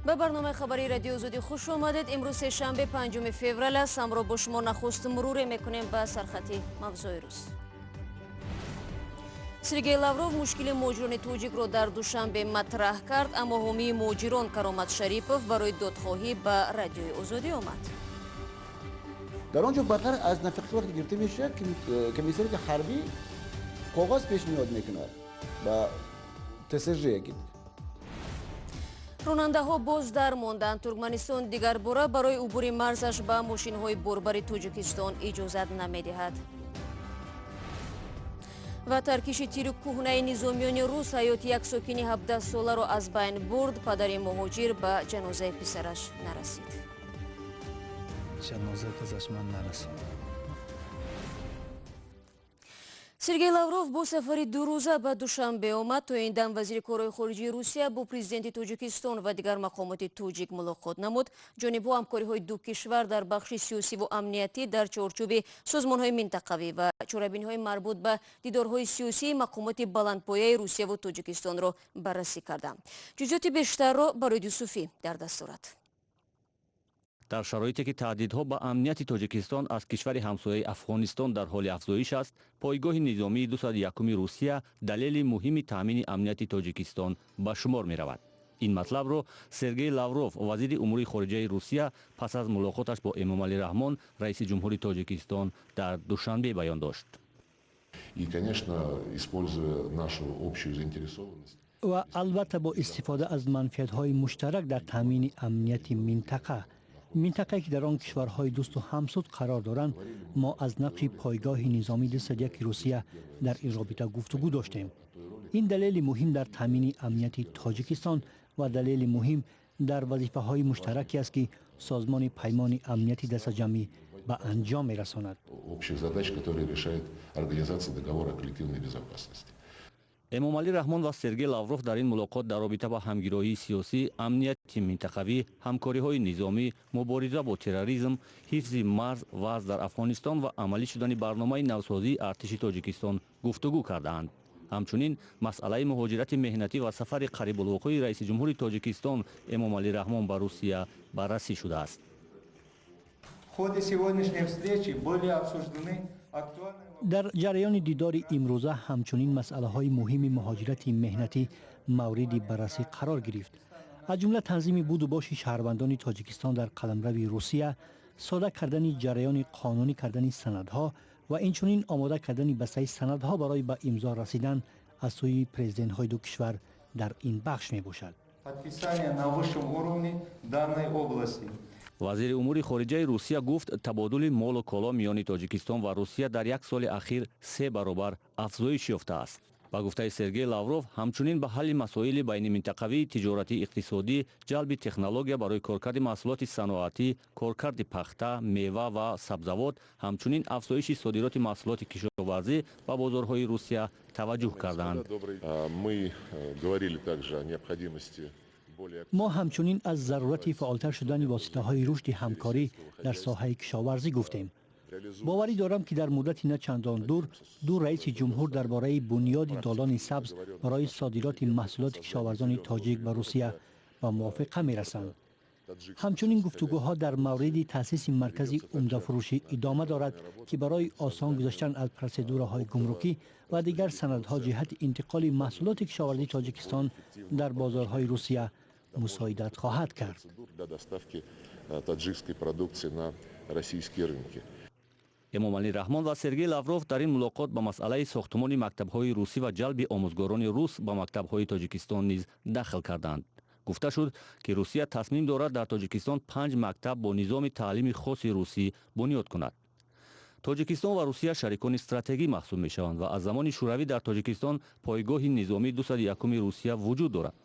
Ба барномаи хабарии Радиои Озодӣ хуш омадед. Имрӯз сешанбе, 5 феврал аст. Ҳамроҳ бо шумо нахуст муруре мекунем ба сархати мавзӯи рӯз. Сергей Лавров мушкили муҳоҷирони тоҷикро дар Душанбе матраҳ кард, аммо ҳомии муҳоҷирон Каромат Шарипов барои додхоҳӣ ба Радиои Озодӣ омад. Дар он ҷо ба ғайр аз нафиқи вақте гирифта мешавад, комиссариати ҳарбӣ коғаз пешниҳод мекунад ба ТСЖ. Ронандаҳо боз дар монданд. Туркманистон дигарбора барои убури марзаш ба мошинҳои борбари Тоҷикистон иҷозат намедиҳад. Ва таркиши тири кӯҳнаи низомиёни рус ҳаёти як сокини 17-соларо аз байн бурд. Падари муҳоҷир ба ҷанозаи писараш нарасид. Ҷаноза казаш ман нарасид. Сергей Лавров бо сафари дурӯза ба Душанбе омад. То ин дам вазири корҳои хориҷии Русия бо президенти Тоҷикистон ва дигар мақомоти тоҷик мулоқот намуд. Ҷонибҳо ҳамкориҳои ду кишвар дар бахши сиёсиву амниятӣ дар чорчӯби созмонҳои минтақавӣ ва чорабиниҳои марбут ба дидорҳои сиёсии мақомоти баландпояи Русияву Тоҷикистонро баррасӣ карданд. Ҷузъиёти бештарро Барои Юсуфӣ дар даст дорад. Дар шароите ки таҳдидҳо ба амнияти Тоҷикистон аз кишвари ҳамсояи Афғонистон дар ҳоли афзоиш аст, пойгоҳи низомии 201-уми Русия далели муҳими таъмини амнияти Тоҷикистон ба шумор меравад. Ин матлабро Сергей Лавров, вазири умури хориҷаи Русия, пас аз мулоқоташ бо Эмомалӣ Раҳмон, раиси ҷумҳури Тоҷикистон, дар Душанбе баён дошт. И, конечно, используя нашу общую заинтересованность. Ва албатта, бо истифода аз манфиатҳои муштарак дар таъмини амнияти минтақа, минтақае ки дар он кишварҳои дӯсту ҳамсуд қарор доранд, мо аз нақши пойгоҳи низомии 201 Русия дар ин робита гуфтугӯ доштем. Ин далели муҳим дар таъмини амнияти Тоҷикистон ва далели муҳим дар вазифаҳои муштараке аст, ки Созмони Паймони Амнияти Дастаҷамъӣ ба анҷом мерасонад. Общих задач, которые решает Организация договора о коллективной безопасности. Эмомалӣ Раҳмон ва Сергей Лавров дар ин мулоқот дар робита ба ҳамгироии сиёсӣ, амнияти минтақавӣ, ҳамкориҳои низомӣ, мубориза бо терроризм, ҳифзи марз, вазъ дар Афғонистон ва амалӣ шудани барномаи навсозии артиши Тоҷикистон гуфтугӯ кардаанд. Ҳамчунин масъалаи муҳоҷирати меҳнатӣ ва сафари қарибулвуқӯи раиси ҷумҳури Тоҷикистон Эмомалӣ Раҳмон ба Русия баррасӣ шудааст. В ходе сегодняшней встречи были обсуждены актуальные Дар ҷараёни дидори имрӯза ҳамчунин масъалаҳои муҳими муҳоҷирати меҳнатӣ мавриди баррасӣ қарор гирифт, аз ҷумла танзими буду боши шаҳрвандони Тоҷикистон дар қаламрави Русия, сода кардани ҷараёни қонунӣ кардани санадҳо ва инчунин омода кардани бастаи санадҳо барои ба имзо расидан аз сӯи президентҳои ду кишвар дар ин бахш мебошад. Подписания на высшем уровне данной области. Вазири умури хориҷаи Русия гуфт, табодули молу коло миёни Тоҷикистон ва Русия дар як соли ахир се баробар афзоиш ёфтааст. Ба гуфтаи Сергей Лавров, ҳамчунин ба ҳалли масоили байниминтақавии тиҷоратӣ, иқтисодӣ, ҷалби технология барои коркарди маҳсулоти саноатӣ, коркарди пахта, мева ва сабзавот, ҳамчунин афзоиши содироти маҳсулоти кишоварзӣ ба бозорҳои Русия таваҷҷӯҳ карданд. Мы говорили также о необходимости более Мо ҳамчунин аз зарурати фаъолтар шудани воситаҳои рушди ҳамкорӣ дар соҳаи кишоварзӣ гуфтем. Боварӣ дорам, ки дар муддати на чандон дур ду раиси ҷумҳур дар бораи бунёди долони сабз барои содироти маҳсулоти кишоварзони тоҷик ба Русия ба мувофиқа мерасанд. Ҳамчунин гуфтугӯҳо дар мавриди таъсиси маркази умдафурӯшӣ идома дорад, ки барои осон гузаштан аз процедураҳои гумрукӣ ва дигар санадҳо ҷиҳати интиқоли маҳсулоти кишоварзии Тоҷикистон дар бозорҳои Русия мусоидат хоҳад кард. Для доставки таджикской продукции на российские рынки. Эмомалӣ Раҳмон ва Сергей Лавров дар ин мулоқот ба масъалаи сохтумони мактабҳои русӣ ва ҷалби омӯзгорони рус ба мактабҳои Тоҷикистон низ дахл карданд. Гуфта шуд, ки Русия тасмим дорад дар Тоҷикистон панҷ мактаб бо низоми таълими хоси русӣ бунёд кунад. Тоҷикистон ва Русия шарикони стратегӣ маҳсуб мешаванд ва аз замони Шӯравӣ дар Тоҷикистон пойгоҳи низомии 201-уми Русия вуҷуд дорад.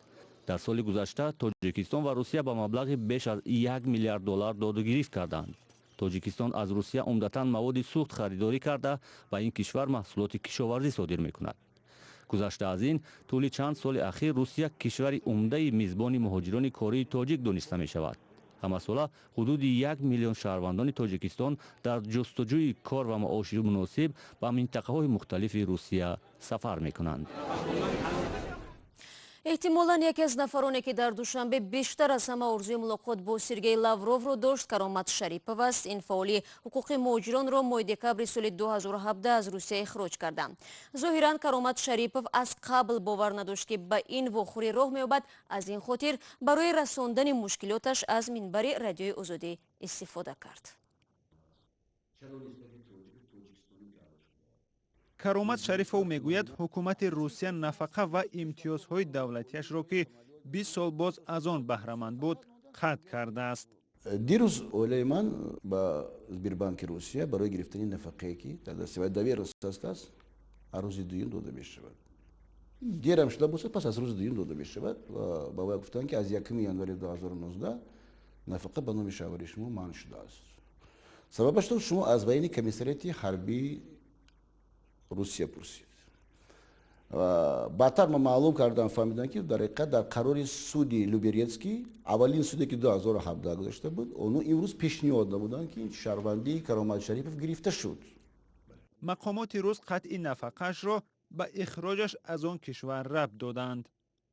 Дар соли гузашта Тоҷикистон ва Русия ба маблағи беш аз 1 миллиард доллар додугирифт карданд. Тоҷикистон аз Русия умдатан маводи сӯхт харидорӣ карда, ба ин кишвар маҳсулоти кишоварзӣ содир мекунад. Гузашта аз ин, тӯли чанд соли ахир Русия кишвари умдаи мизбони муҳоҷирони кории тоҷик дониста мешавад. Ҳамасола ҳудуди 1 миллион шаҳрвандони Тоҷикистон дар ҷустуҷӯи кор ва маоши муносиб ба минтақаҳои мухталифи Русия сафар мекунанд. Эҳтимолан яке аз нафароне, ки дар Душанбе бештар аз ҳама орзуи мулоқот бо Сергей Лавровро дошт, Каромат Шарипов аст. Ин фаъоли ҳуқуқи муҳоҷиронро моҳи декабри соли 2017 аз Русия ихроҷ карданд. Зоҳиран Каромат Шарипов аз қабл бовар надошт, ки ба ин вохӯрӣ роҳ меёбад. Аз ин хотир барои расондани мушкилоташ аз минбари Радиои Озодӣ истифода кард. Каромат Шарифов мегӯяд, ҳукумати Русия нафақа ва имтиёзҳои давлатиашро, ки 20 сол боз аз он баҳраманд буд, қатъ кардааст. Дирӯз оилаи ман ба Сбербанки Русия барои гирифтани нафақае, ки дар дасти вай доверенность аст, аз рӯзи дуюм дода мешавад. Дерам шуда бошад, пас аз рӯзи дуюм дода мешавад. Ва ба вай гуфтанд, ки аз 1 январи 2019 нафақа ба номи шавҳари шумо манъ шудааст. Сабабаш то шумо аз военный комиссариати ҳарбии Русия пурсид. Баъдтар ман маълум кардам, фаҳмидам, ки дар ҳақиқат дар қарори суди Люберецкий, аввалин суде, ки 2017 гузашта буд, онҳо имрӯз пешниҳод намуданд, ки шаҳрвандии Каромат Шарипов гирифта шуд. Мақомоти рус қатъи нафақаашро ба ихроҷаш аз он кишвар рабт доданд.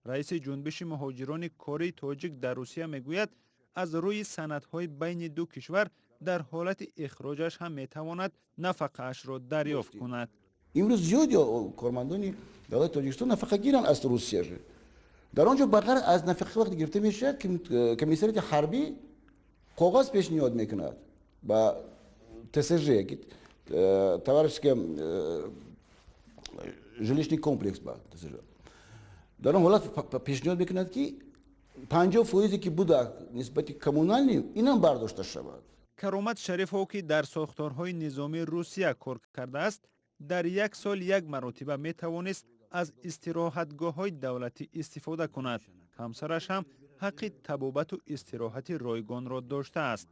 Раиси ҷунбиши муҳоҷирони кории тоҷик дар Русия мегӯяд, аз рӯи санадҳои байни ду кишвар дар ҳолати ихроҷаш ҳам метавонад нафақаашро дарёфт кунад. Имрӯз зиёди кормандони давлати Тоҷикистон нафақа гиранд аз Русия. Дар он ҷо ба ғайр аз нафақа вақте гирифта мешавад, комиссариати ҳарбӣ коғаз пешниҳод мекунад ба ТСЖ, товарищеский жилищный комплекс, ба ТСЖ. Дар он ҳолат пешниҳод мекунад, ки 50%-е ки буда нисбати коммуналӣ, инам бардошта шавад. Каромат Шарифов, ки дар сохторҳои низомии Русия кор кардааст, дар як сол як маротиба метавонист аз истироҳатгоҳҳои давлатӣ истифода кунад. Ҳамсараш ҳам ҳаққи табобату истироҳати ройгонро доштааст.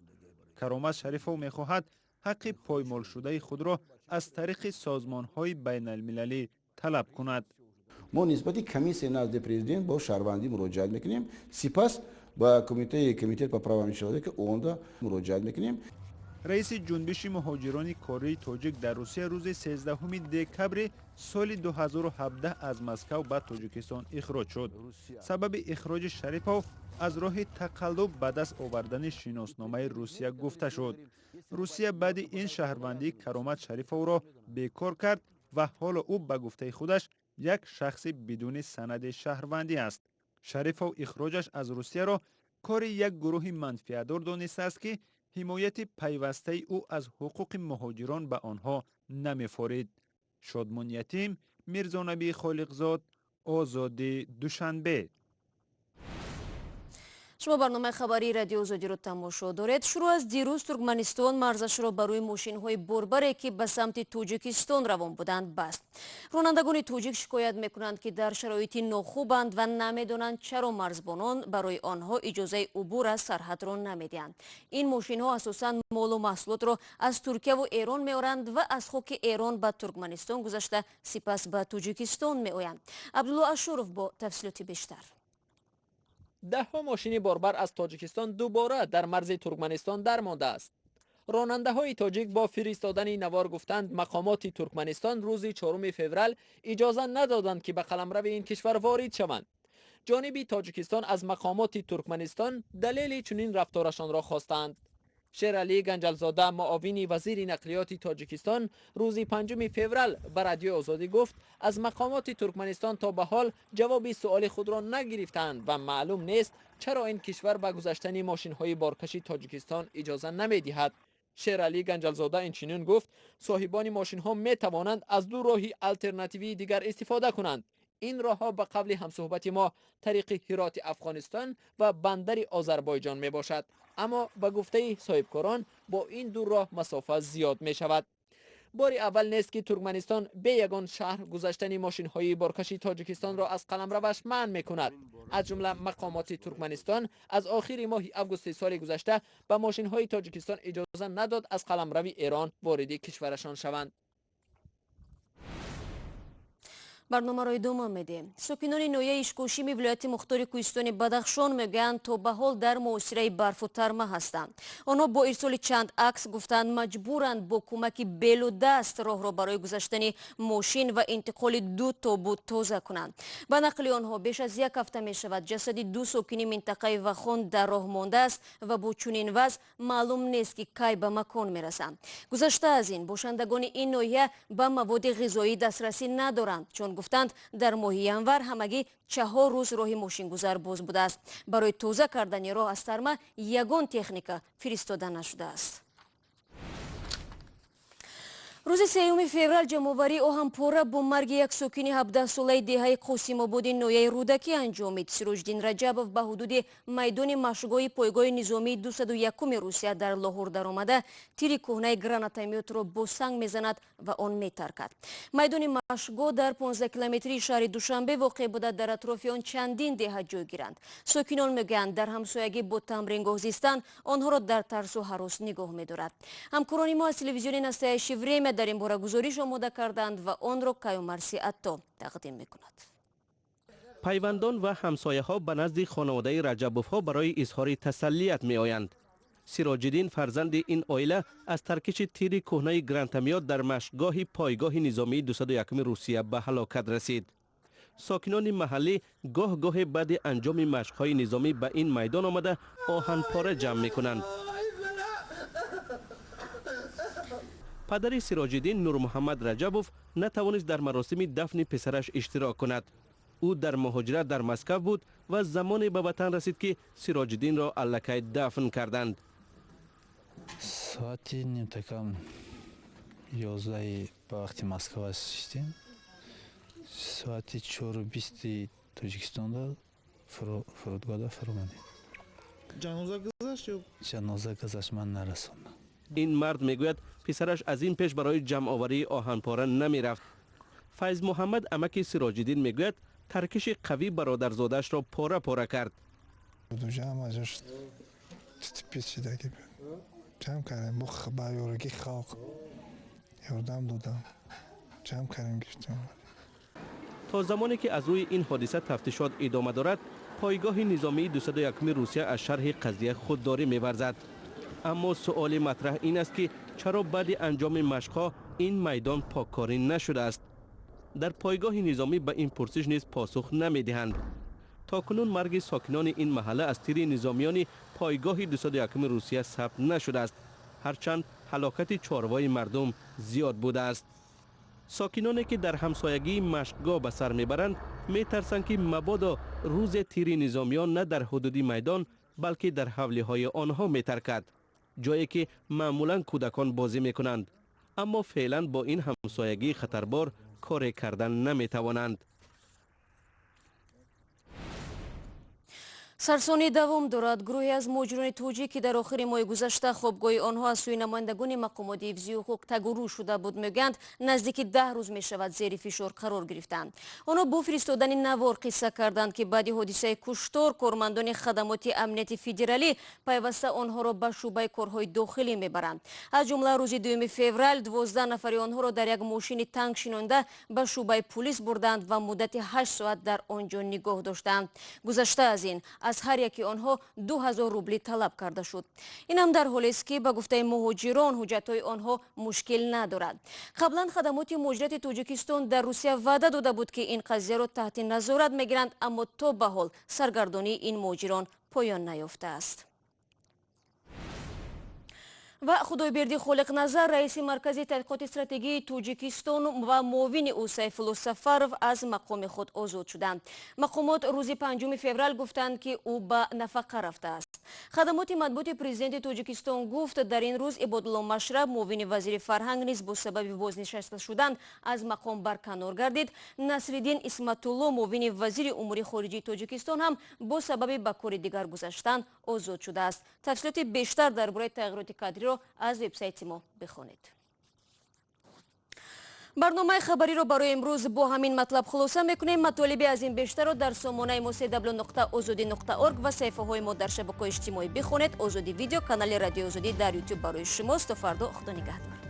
Каромат Шарифов мехоҳад ҳаққи поймолшудаи худро аз тариқи созмонҳои байналмилалӣ талаб кунад. Мо нисбати комиссияи назди президент бо шаҳрвандӣ муроҷиат мекунем, сипас ба кумитаи комитет по правам человека ООНда муроҷиат мекунем. Раиси ҷунбиши муҳоҷирони кории тоҷик дар Русия рӯзи 13 декабри соли 2017 аз Москав ба Тоҷикистон ихроҷ шуд. Сабаби ихроҷи Шарипов аз роҳи тақаллуб ба даст овардани шиносномаи Русия гуфта шуд. Русия баъди ин шаҳрвандии Каромат Шарифовро бекор кард ва ҳоло ӯ ба гуфтаи худаш як шахси бидуни санади шаҳрвандӣ аст. Шарифов ихроҷаш аз Русияро кори як гурӯҳи манфиатдор донистааст, ки ҳимояти пайвастаи ӯ аз ҳуқуқи муҳоҷирон ба онҳо намефорид. Шодмон Ятим, Мирзонабӣ Холиқзод, Озодӣ, Душанбе. Шумо барномаи хабарии Радиои Озодиро тамошо доред. Шурӯъ аз дирӯз Туркманистон марзашро барои мошинҳои борбаре, ки ба самти Тоҷикистон равон буданд, баст. Ронандагони тоҷик шикоят мекунанд, ки дар шароити нохубанд ва намедонанд, чаро марзбонон барои онҳо иҷозаи убур аз сарҳадро намедиҳанд. Ин мошинҳо асосан молу маҳсулотро аз Туркияву Эрон меоранд ва аз хоки Эрон ба Туркманистон гузашта, сипас ба Тоҷикистон меоянд. Абдулло Ашуров бо тафсилоти бештар. Даҳҳо мошини борбар аз Тоҷикистон дубора дар марзи Туркманистон дармондааст. Ронандаҳои тоҷик бо фиристодани навор гуфтанд, мақомоти Туркманистон рӯзи 4 феврал иҷоза надоданд, ки ба қаламрави ин кишвар ворид шаванд. Ҷониби Тоҷикистон аз мақомоти Туркманистон далели чунин рафторашонро хостанд. Шералӣ Ганҷалзода, муовини вазири нақлиёти Тоҷикистон, рӯзи 5 феврал ба Радиои Озодӣ гуфт, аз мақомоти Туркманистон то ба ҳол ҷавоби суоли худро нагирифтаанд ва маълум нест, чаро ин кишвар ба гузаштани мошинҳои боркаши Тоҷикистон иҷоза намедиҳад. Шералӣ Ганҷалзода инчунин гуфт, соҳибони мошинҳо метавонанд аз ду роҳи алтернативии дигар истифода кунанд. Ин роҳҳо ба қавли ҳамсуҳбати мо тариқи Ҳироти Афғонистон ва бандари Озарбойҷон мебошад. Аммо ба гуфтаи соҳибкорон бо ин ду роҳ масофа зиёд мешавад. Бори аввал нест, ки Туркманистон бе ягон шаҳр гузаштани мошинҳои боркаши Тоҷикистонро аз қаламраваш манъ мекунад. Аз ҷумла мақомоти Туркманистон аз охири моҳи августи соли гузашта ба мошинҳои Тоҷикистон иҷоза надод аз қаламрави Эрон вориди кишварашон шаванд. Барномаро идома медиҳем. Сокинони ноҳияи Ишкошими вилояти мухтори кӯҳистони Бадахшон мегӯянд, то ба ҳол дар муҳосираи барфу тарма ҳастанд. Онҳо бо ирсоли чанд акс гуфтанд, маҷбуранд бо кӯмаки белу даст роҳро барои гузаштани мошин ва интиқоли ду тобут тоза кунанд. Ба нақли онҳо, беш аз як ҳафта мешавад ҷасади ду сокини минтақаи Вахон дар роҳ мондааст ва бо чунин вазъ маълум нест, ки кай ба макон мерасанд. Гузашта аз ин, бошандагони ин ноҳия ба маводи ғизоӣ дастрасӣ надоранд, чун гуфтанд, дар моҳи январ ҳамагӣ 4 рӯз роҳи мошингузар боз будааст. Барои тоза кардани роҳ аз тарма ягон техника фиристода нашудааст. Рӯзи 3 феврал ҷамъоварии оҳанпора бо марги як сокини 17-солаи деҳаи Қосимободи ноҳияи Рӯдакӣ анҷомид. Сироҷиддин Раҷабов ба ҳудуди майдони машқгоҳи пойгоҳи низомии 201-уми Русия дар Лоҳур даромада, тири кӯҳнаи гранатомётро бо санг мезанад ва он метаркад. Майдони машқгоҳ дар 15 километрии шаҳри Душанбе воқеъ буда, дар атрофи он чандин деҳа ҷойгиранд. Сокинон мегӯянд, дар ҳамсоягӣ бо тамрингоҳ зистан онҳоро дар тарсу ҳарос нигоҳ медорад. Ҳамкорони мо аз телевизиони «Настоящее время» дар ин бора гузориш омода карданд ва онро Каюмарси Атто тақдим мекунад. Пайвандон ва ҳамсояҳо ба назди хонаводаи Раҷабовҳо барои изҳори тасаллият меоянд. Сироҷиддин, фарзанди ин оила, аз таркиши тири кӯҳнаи гранатомёт дар машқгоҳи пойгоҳи низомии 201 Русия ба ҳалокат расид. Сокинони маҳаллӣ гоҳ гоҳе баъди анҷоми машқҳои низомӣ ба ин майдон омада, оҳанпора ҷамъ мекунанд. Падари Сироҷиддин, Нурмуҳаммад Раҷабов, натавонист дар маросими дафни писараш иштирок кунад. Ӯ дар муҳоҷират дар Москав буд ва замоне ба ватан расид, ки Сироҷиддинро аллакай дафн карданд. Соати нимтакам 11 ба вақти Москва шиштем, соати 4:20 Тоҷикистонда фурудгоҳда фуромадем. Ҷаноза гузашт ё? Ҷаноза гузашт, ман нарасондам. Ин мард мегӯяд, писараш аз ин пеш барои ҷамъоварии оҳанпора намерафт. Файзмуҳаммад, амаки Сироҷиддин, мегӯяд, таркиши қавӣ бародарзодаашро пора пора кард. Печидаги ҷамъ кардем, ба ёрагии халқ ёрдам додам, ҷамъ кардем, гирифтем. То замоне ки аз рӯи ин ҳодиса тафтишот идома дорад, пойгоҳи низомии 201 Русия аз шарҳи қазия худдорӣ меварзад. Аммо суоли матраҳ ин аст, ки чаро баъди анҷоми машқҳо ин майдон поккорӣ нашудааст? Дар пойгоҳи низомӣ ба ин пурсиш низ посух намедиҳанд. То кунун марги сокинони ин маҳалла аз тири низомиёни пойгоҳи 201 Русия сабт нашудааст, ҳарчанд ҳалокати чорвои мардум зиёд будааст. Сокиноне ки дар ҳамсоягии машқгоҳ ба сар мебаранд, метарсанд, ки мабодо рӯзе тири низомиён на дар ҳудуди майдон, балки дар ҳавлиҳои онҳо метаркад, ҷое ки маъмулан кӯдакон бозӣ мекунанд. Аммо феълан бо ин ҳамсоягии хатарбор коре кардан наметавонанд. Сарсонӣ давом дорад. Гурӯҳе аз муҳоҷирони тоҷик, ки дар охири моҳи гузашта хобгоҳи онҳо аз сӯи намояндагони мақомоти ҳифзи ҳуқуқ тагурӯ шуда буд, мегӯянд, наздики 10 рӯз мешавад зери фишор қарор гирифтанд. Онҳо бо фиристодани навор қисса карданд, ки баъди ҳодисаи куштор кормандони хадамоти амнияти федералӣ пайваста онҳоро ба шӯъбаи корҳои дохилӣ мебаранд. Аз ҷумла рӯзи 2 феврал 12 нафари онҳоро дар як мошини танг шинонда ба шӯъбаи пулис бурданд ва муддати 8 соат дар он ҷо нигоҳ доштанд. Гузашта аз ин, аз ҳар яки онҳо 2000 рубли талаб карда шуд. Инам дар ҳолест, ки ба гуфтаи муҳоҷирон, ҳуҷҷатҳои онҳо мушкил надорад. Қаблан хадамоти муҳоҷирати Тоҷикистон дар Русия ваъда дода буд, ки ин қазияро таҳти назорат мегиранд, аммо то ба ҳол саргардонии ин муҳоҷирон поён наёфтааст. Ва Худойбердӣ Холиқназар, раиси Маркази тадқиқоти стратегии Тоҷикистон, ва муовини ӯ Сайфулло Сафаров аз мақоми худ озод шуданд. Мақомот рӯзи 5 феврал гуфтанд, ки ӯ ба нафақа рафтааст. Хадамоти матбуоти президенти Тоҷикистон гуфт, дар ин рӯз Ибодулло Машраб, муовини вазири фарҳанг, низ бо сабаби бознишаста шудан аз мақом барканор гардид. Насриддин Исматулло, муовини вазири умури хориҷии Тоҷикистон, ҳам бо сабаби ба кори дигар гузаштан озод шудааст. Тафсилоти бештар дар бораи тағйироти кадриро аз вебсайти мо бихонед. Барномаи хабариро барои имрӯз бо ҳамин матлаб хулоса мекунем. Матолиби аз ин бештарро дар сомонаи мо cw.ozodi.org ва саҳифаҳои мо дар шабакаҳои иҷтимоӣ бихонед. Озодӣ Видео, канали Радиои Озодӣ дар Ютуб барои шумост. То фардо, худо нигаҳдор.